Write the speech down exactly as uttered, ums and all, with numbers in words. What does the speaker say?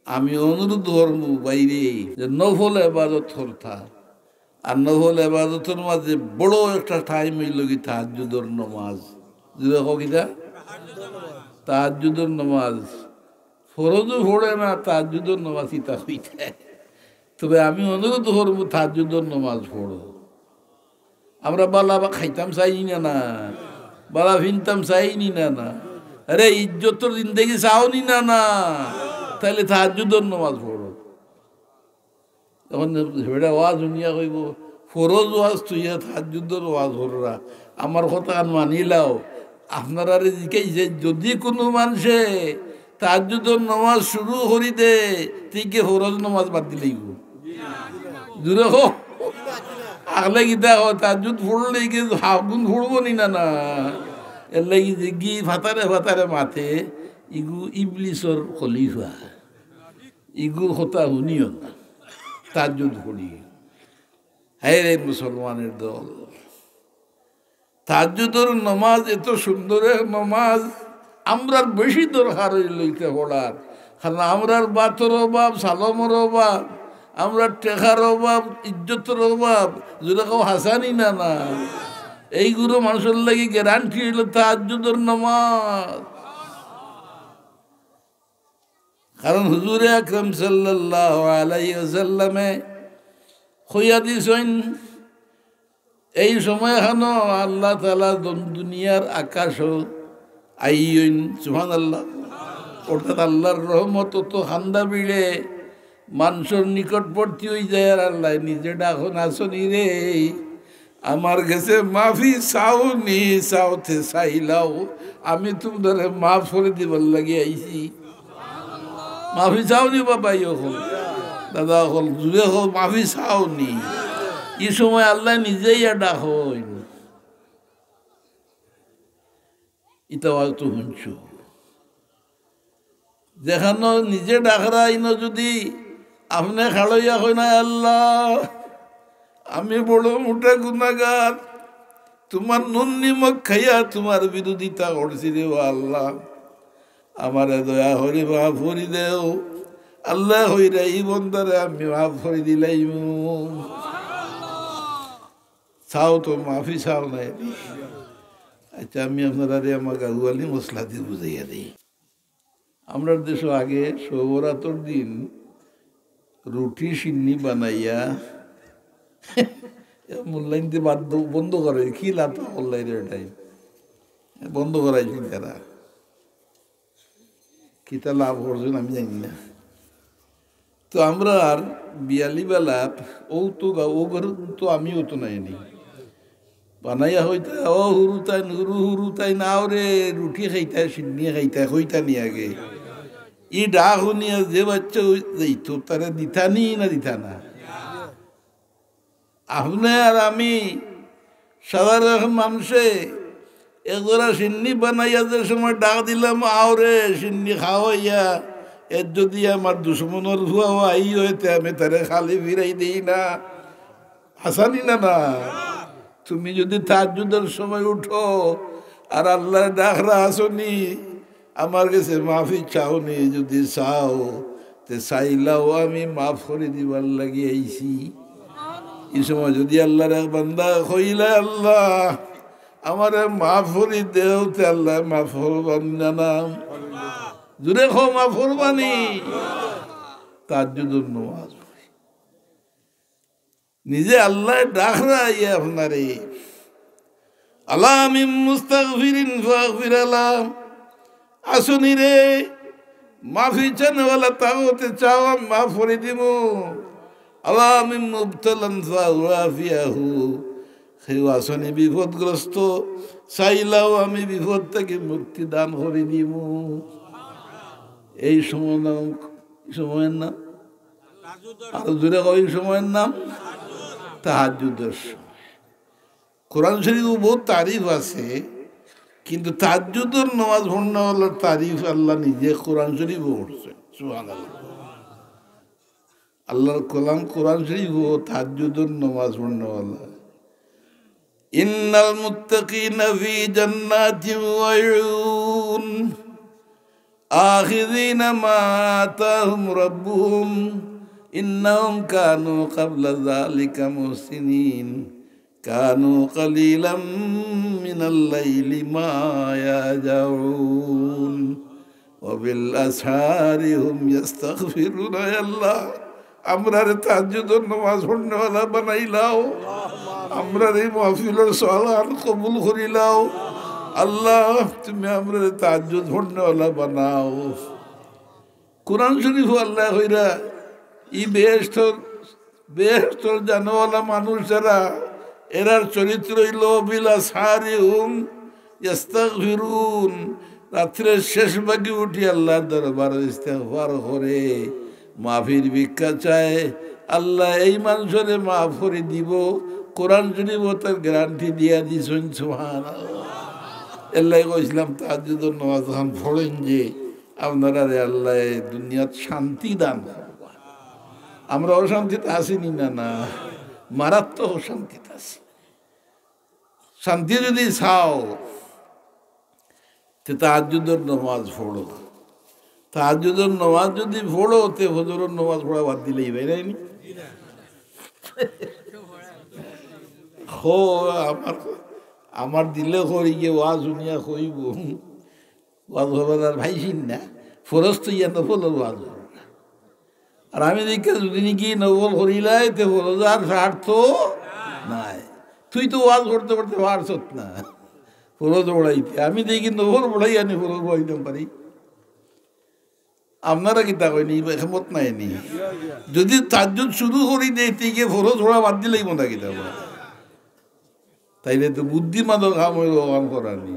আমি অনুরোধ করমু ভাইরে যে নফল এবাদত করতা, আর নফল এবাদতর মাঝে বড় একটা টাইম অইলো গি তাহাজ্জুদর নমাজ। জুরে কও কিতা? তাহাজ্জুদর নমাজ। ফরজও পড়ে না, তাহাজ্জুদর নমাজ কিতা কইতা? তবে আমি অনুরোধ করমু তাহাজ্জুদর নমাজ পড়ো। আমরা বালা বা খাইতাম চাই নি না, না? বালা ফিনতাম চাই নি না, না? আরে, ইজ্জতর জিন্দেগি চাও নি না, না? তাইলে তাহাজ্জুদর নমাজ পড়ো। এখন বেটা ওয়াজ হুনিয়া কইবো, "ফরজ ওয়াজ থুইয়া তাহাজ্জুদর ওয়াজ কররা।" আমার কথাখান মানিলাও, আপনারারে জিকাইছে, যদি কুনু মানষে তাহাজ্জুদর নমাজ শুরু করি দে, তে কি ফরজ নমাজ বাদ দিলাইবো? জুরে কও। আগলে কিতা কয়, তাহাজ্জুদ পড়লে কি হাফ গুণ পড়বো নি না, না? এর লাগি যে গি ফাতারে ফাতারে মাতে, ইগু ইবলিসর খলিফা। ইগু কথা হুনিও না। তাহাজ্জুদ পড়ি। হায় রে মুসলমানের দল। তাহাজ্জুদর নমাজ এত সুন্দর এক নমাজ, আমরার বেশি দরকার অইলো ইটা পড়ার। কারণ আমরার ভাতর অভাব, চালমর অভাব, আমরার টেকার অভাব, ইজ্জতর অভাব, জুরে কও হাছা নি না, না? এইগুলো মানুষর লাগি গ্যারান্টি অইলো তাহাজ্জুদর নমাজ। কারণ হুজুরে আকরাম সাল্লাল্লাহু আলাইহি ওয়াসাল্লামে কইয়া দিছইন, এই সময়খানো আল্লাহ তাআলা দম-, দুনিয়ার আকাশো আইয়ইন, সুবহানাল্লাহ। অর্থাৎ আল্লাহর রহমত অত খান্দা বিড়ে মানষর নিকটবর্তী অই যায়, আর আল্লাহ নিজে ডাকইন, "আছো নি রে?" আমার গেছে মাফি চাও নি, চাওতে চাইলাও, আমি তুমরারে মাফ করি দিবার লাগি আইছি। মাফি চাও নি বাবা, ইয়ে অকল, দাদা অকল, জুরে কও, মাফি চাও নি। ই সময় আল্লাহ নিজেই ইয়া ডাকইন। ইতা হয়তো হুনছো। যেখানো নিজে ডাকরা, ইনো যদি আপনে খাড়ইয়া কইন, "আল্লাহ, আমি বড় মোটা গুনাগার, তুমার নুন নিমক খাইয়া তুমার বিরোধিতা করছি রে, ও আল্লাহ, আমারে দয়া করি মাফ করি দেও।" আল্লাহ কইরা, "ই বন্দারে আমি মাফ করি দিলাইমু।" চাও তো, মাফি চাও না এদি। আচ্ছা, আমি আপনারারে আমার গাউয়ালি মশলা দি বুঝাইয়া দেই। আমরার দেশো আগে শবে বরাতর দিন রুটি সিন্নি বানাইয়া এ মূল্যায়ন দিয়ে বাধ্য, বন্ধ করে, কি লাভ করলাই রে ওটাই? বন্ধ করাইছেন তারা। কিতা লাভ করছেন আমি জানি না। তো আমরার বিয়ালি বেলাত ও তো গা-, ও ঘর তো আমিও তো নাইনি। বানাইয়া কইতা, "ও হুরুতাইন, হুরু হুরুতাইন, আও রে, রুটি খাইতায়, সিন্নি খাইতায়," কইতা নি আগে। ই ডাক হুনিয়া যে বাচ্চা অই-, যাইতো, তারে দিতা নি না দিতা না? আপনে আর আমি সাধারণ মানষে এক জোড়া সিন্নি বানাইয়া যে সময় ডাক দিলাম, "আও রে, সিন্নি খাওয়াইয়া, এর যদি আমার দুশমনর ফুয়াও আই অয়, তে আমি তারে খালি ফিরাই দেই না।" হাছা নি না, না? তুমি যদি তাহাজ্জুদর সময় উঠো আর আল্লাহর ডাকরা আছো নি, আমার গেছে মাফি চাও নি, যদি চাও, তে চাইলাও আমি মাফ করি দিবার লাগি আইছি। ই সময় যদি আল্লাহর এক বান্দা কইলে, "আল্লাহ, আমারে মাফ করি দেও," তে আল্লাহ মাফ করবা নি না, না? জুরে কও, মাফ করবা নি? তাহাজ্জুদর নমাজ। নিজে আল্লাহ ডাকরা আইয়া আপনারে, "আলা মিন মুস্তাগফিরিন ফাগফির আলা।" আছো নি রে, মাফি চানেওয়ালা, তাও তে চাও, আমি মাফ করি দিমু। "আলা মিন মুবতালান ফাউআফিয়াহু।" কেউ আছো নি বিপদগ্রস্ত, চাইলাও আমি বিপদ থাকি মুক্তি দান করি দিমু। এই সময় নাম, এই সময়ের নাম আরো জোরে কও, এই সময়ের নাম তাহাজ্জুদর সময়। কোরআন শরীফো বহুত তারিফ আছে, কিন্তু তাহাজ্জুদর নমাজ পড়নেওয়ালার তারিফ আল্লাহ নিজে কোরআন শরীফো করছে। সুবহানাল্লাহ। আল্লাহর কালাম কোরআন শরীফো তাহাজ্জুদর নমাজ পড়নেওয়ালা। "ইন্নাল মুত্তাকিনা ফি জান্নাতিন ওয়া উয়ুন।" آخذين ما آتاهم ربهم إنهم كانوا قبل ذلك محسنين كانوا قليلا من الليل ما يهجعون وبالأسحار هم يستغفرون. আয় আল্লাহ, আমরারে তাহাজ্জুদর নামাজ পড়নেওয়ালা বানাইলাও, আমরার এই মাহফিলর সওয়ালান কবুল করিলাও। আল্লাহ, তুমি আমরারে তাহাজ্জুদ পড়নেওয়ালা বানাও। কোরআন শরীফো আল্লায় কইরা, ই বেহেশতর, বেহেশতর যানেওয়ালা মানুষ যারা, এরার চরিত্র অইলো বিল আসহারি হুম ইয়াস্তাগফিরুন, রাত্রের শেষ ভাগে উঠি আল্লাহর দরবারে ইস্তেগফার করে, মাফির ভিক্ষা চায়। আল্লায় এই মানুষরে মাফ করি দিবো, কোরআন শরীফো তার গ্যারান্টি দিয়া দিছইন। সুবহানাল্লাহ। এর লাগি কইছিলাম, তাহাজ্জুদর নামাজ যখন পড়ইন যে, আপনারারে আল্লায় দুনিয়াত শান্তি দান করবা। আমরা অশান্তিত আছি নি? না, না, মারাত্মক অশান্তিত আছি। শান্তি যদি চাও, তে তাহাজ্জুদর নামাজ পড়ো। তাহাজ্জুদর নামাজ যদি পড়ো, তে ফজরর নামাজ পড়া বাদ দিলাইবায়, নায় নি? হো, আমার, আমার দিলে করি গিয়া ওয়াজ হুনিয়া কইবো, ওয়াজ করবার আর পাইছি না, ফরজ তো ইয়া নফলর ওয়াজ করো। আর আমি দেখি যদি নাকি নফল করিলাই, তে ফরজ আর ছাড়তো নাই। তুই তো ওয়াজ করতে করতে পারছত না ফরজ পড়াইতে, আমি দেখি নফল পড়াই আনি ফরজ পড়াইতাম পারি। আপনারা কিতা কইন, ই একমত নায় নি? যদি তাহাজ্জুদ শুরু করি দেই, তে গিয়া ফরজ পড়া বাদ দিলাইবো না কিতা বা? তাইলে তো বুদ্ধিমানর কাম অইলো অখান করানি।